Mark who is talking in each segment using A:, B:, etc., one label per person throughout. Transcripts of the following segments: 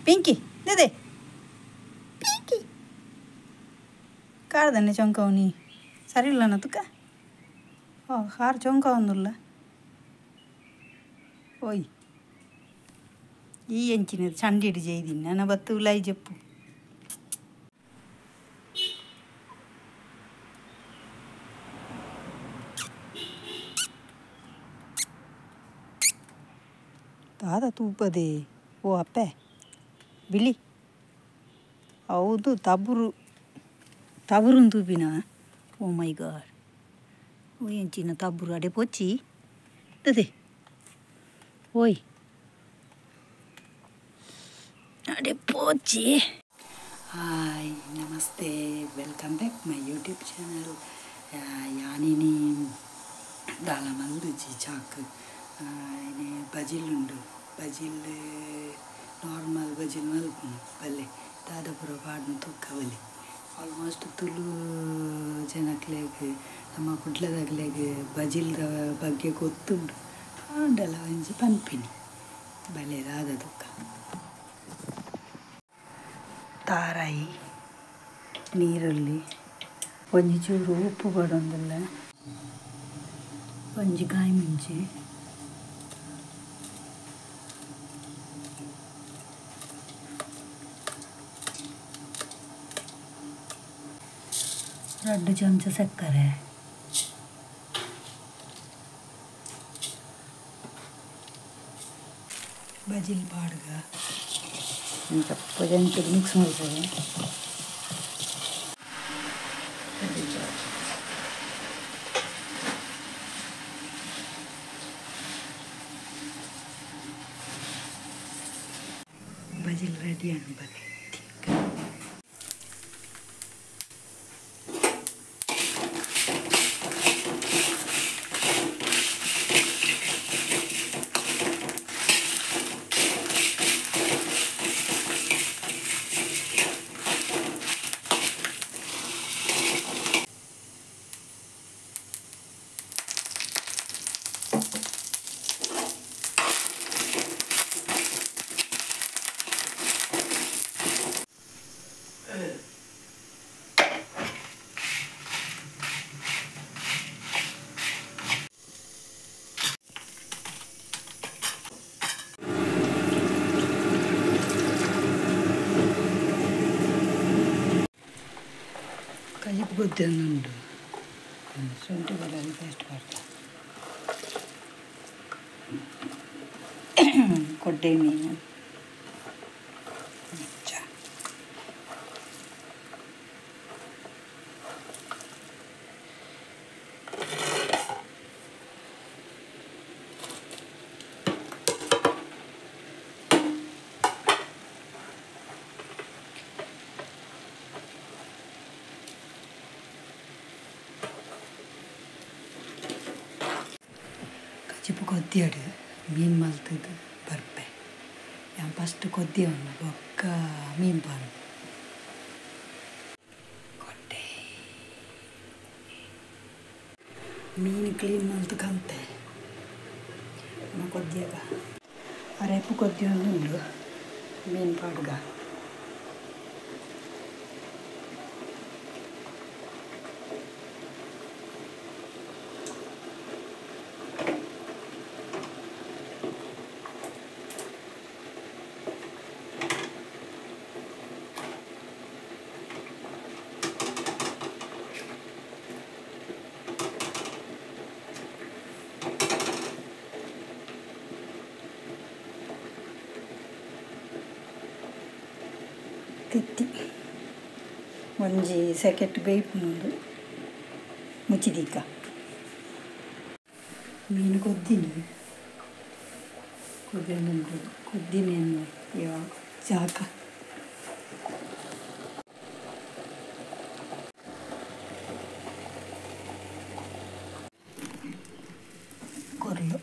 A: ಪಿಂಕಿ ದದೆ ಪಿಂಕಿ ಕಾರ್ದನೆ ಚೊಂಕವನಿ ಸರಿ ಇಲ್ಲ ತುಕ್ಕ ಓ ಕಾರ್ ಚೊಂಕವೊಂದುಲ್ಲ ಓಯ್ ಈ ಎಂಚಿನ ಚಂಡಿಡ್ ಜೈದಿನಿ ನನ ಬತ್ತು ಉಲಾಯಿ ಜಪ್ಪು ದಾದ ತೂಪದೆ ಓ ಅಪ್ಪೆ ಬಿಳಿ ಹೌದು ತಬುರು ತಬುರುನ್ ತೂಪಿನ ಓ ಮೈ ಗಾಡ್ ಓ ಎಂಚಿನ ತಬುರು ಅಡೆ ಪೊಚ್ಚಿ ದದೆ ಓಯ್ ಅಡೆ ಪೊಚ್ಚಿ. ಹಾಯ್ ನಮಸ್ತೆ, welcome back my YouTube channel. ಯಾನಿನಿ ದಾಲ ಮಲ್ದುಜಿ ಚಾಕ್ ಬಜಿಲ್ ಉಂಡು, ಬಜಿಲ್ ನಾರ್ಮಲ್ ಬಜಿಲ್ ಮಲ್ಪುನು ಬಲ್ಲೆ ದಾದಪುರ ಪಾಡ್ನು ತುಕ್ಕ ಬಲ್ಲೆ. ಆಲ್ಮೋಸ್ಟ್ ತುಳು ಜನಕ್ಲೆಗ್ ನಮ್ಮ ಕುಡ್ಲದಕ್ಲೆಗ್ ಬಜಿಲ್ದ ಬಗ್ಗೆ ಗೊತ್ತುಂಡು, ಆಂಡಲ ಒಂಜಿ ಪನ್ಪಿನಿ ಬಲ್ಲೆ ದಾದ ತುಕ್ಕ. ತಾರಾಯಿ ನೀರುಳ್ಳಿ ಒಂಜಿ ಚೂರು ಉಪ್ಪು ಪಾಡೊಂದುಲ್ಲ, ಒಂಜಿ ಕಾಯಿ ಮುಂಚಿ, 2 ಚಮಚ ಸಕ್ಕರೆ, ಬಜಿಲ್ ಪಾಡ್ಗ ಇಂಚ ಮಿಕ್ಸ್ ಮಾಡ್ಬೋದು. ಬಜಿಲ್ ರೆಡಿ ಅನ್ಬಲ್ಲೆ. ಕಜಿಪು ಗೊತ್ತೇನುಂಟು, ಶುಂಠಿ ಬೆಳ್ಳುಳ್ಳಿ ಪೇಸ್ಟ್ ಮಾಡ್ತಾ, ಕೊಡ್ಡೆ ಮೀನು, ಕಜಿಪು ಕೊದ್ದಿಯಡು ಮೀನು ಮಲ್ತದ್ದು ಬರ್ಪೆ. ಯಾನ್ ಫಸ್ಟ್ ಕೊದ್ದಿಯವನು ಬೊಕ್ಕ ಮೀನು ಪಾನು. ಕೊಡ್ಡೆ ಮೀನು ಕ್ಲೀನ್ ಮಲ್ತು ಕಂತೆ ಕೊದ್ದಿಯಾಗ ಅರೆಪು ಕೊದ್ದಿಯೊಂದುಂಡು ಮೀನು ಪಾಡ್ಗ. ತೆತ್ತಿ ಒಂಜಿ ಸೆಕೆಟ್ ಬೇಯ್ಪುನೊಂದು ಮುಚ್ಚಿದೀಕ. ಮೀನು ಕೊದ್ದಿನಿ ಕೊದ್ದಿನುಂಟು, ಕೊದ್ದಿ ಮೀನು ಇವಾಗ ಜಾಕ. ಕೊರ್ಲು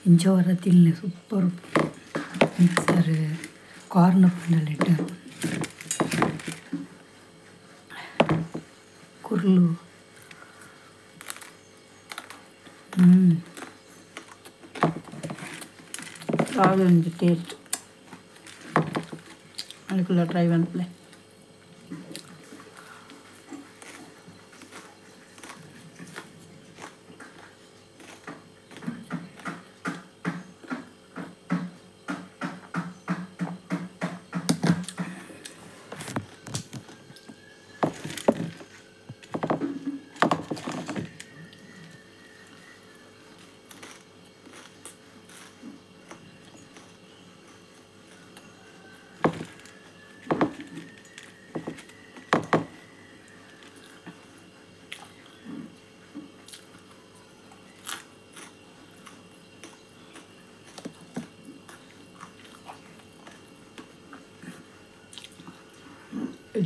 A: ಇಂಚ ವರ ತಿನ್ಲೆ ಸೂಪರ್ ಮಿಕ್ಸರ್ ಕಾರ್ನ್ ಪಂಡಲ ಎಡ್ಡೆ ಕುರ್ಲು
B: ಬಾರಿ ಟೇಸ್ಟ್ ಅದಕ್ಕೆಲ್ಲ ಟ್ರೈ ಮನ್ಪುಲೆ.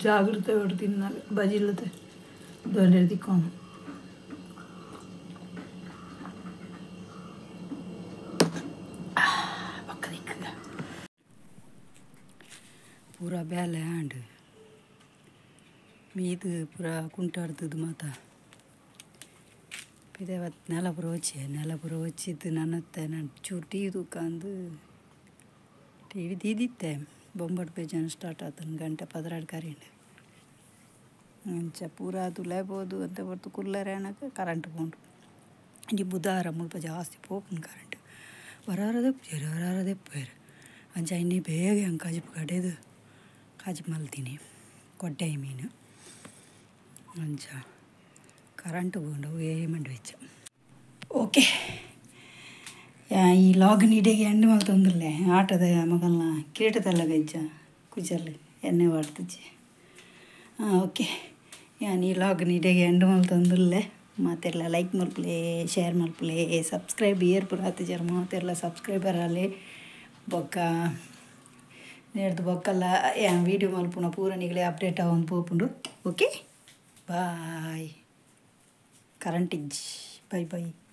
B: ಜಾಗ್ರತೆ ತಿನ್ನಾಗ ಬಜಿಲ್ಲತೆ ದೊಡ್ಡ ತಿಕ್ಕೊಂಡು ಪಕ್ಕ ದಿಕ್ಕ
A: ಪೂರ ಬೇಲೆ ಆಂಡ್ ಮೀದು ಪೂರ ಕುಂಟಾಡ್ತದ್ದು ಮಾತ ಪಿದೆ ನೆಲ ಪೂರ ವಚ್ಚಿ ನೆಲ ಪೂರ ವಚ್ಚಿದ್ದು ನನ್ನತ್ತೆ ನಾನು ಚೂರು ಟಿ ವಿ ತೂಕಂದು ಟಿ ವಿ ದೀದಿತ್ತೆ ಬೊಂಬಟ್ ಬೇಜಾನ್ ಸ್ಟಾರ್ಟ್ ಆತನ ಗಂಟೆ 12 ಕರಿಂಡ್ ಅಂಚ ಪೂರ ತುಲೆಬೋದು ಅಂತ ಹೊರ್ತು ಕುಲ್ಲರೆ ಅನ್ನಕ್ಕೆ ಕರೆಂಟ್ ಪೋಂಡು. ಇಂಜಿ ಬುಧಾರ ಮುಲ್ಪ ಜಾಸ್ತಿ ಪೋಪುಂಡು ಕರೆಂಟ್ ವರವರದೆ ವರವರದೆ ಪೋಯೆರ್. ಅಂಚ ಇನ್ನಿ ಬೇಗ ಅಂಕ ಕಾಜಿಪು ಕಡೆದು ಕಾಜಿಪು ಮಲ್ತೀನಿ ಕೊಡ್ಡೆ ಮೀನು. ಅಂಚ ಕರೆಂಟ್ ಪೋಂಡು ಅವೇ ಮಂಡು ವೆಚ್ಚ. ಓಕೆ ಈ ಲಾಗ್ ನೀಡೆಗೆ ಎಂಡ್ ಮಲ್ತೊಂದುಲ್ಲೆ ಆಟದ ಮಗಲ್ನ ಕಿರೀಟದಲ್ಲ ಗಜ್ಜ ಕುಜಲ್ ಎಣ್ಣೆ ವಾಡ್ತುಜಿ. ಓಕೆ ಯಾನ್ ಈ ಲಾಗ್ ನೀಡೆಗೆ ಎಂಡ್ ಮಲ್ತೊಂದುಲ್ಲೆ. ಮಾತೆರ್ಲ ಲೈಕ್ ಮಲ್ಪುಲೆ, ಶೇರ್ ಮಲ್ಪುಲೆ, ಸಬ್ಸ್ಕ್ರೈಬ್ ಏರ್ ಪೂರ ಆತುಜೆರ್ ಮಾತೆರ್ಲ ಸಬ್ಸ್ಕ್ರೈಬರ್ ಆಲೆ. ಬೊಕ್ಕ ನೇರ್ದು ಬೊಕ್ಕಲ್ಲ ಯಾನ್ ವೀಡಿಯೋ ಮಲ್ಪುನ ಪೂರ ನಿಗಲೆ ಅಪ್ಡೇಟ್ ಆವೊಂದು ಪೋಪುಂಡು. Okay bye. ಕರೆಂಟ್ ಇಜ್ಜಿ. Bye bye.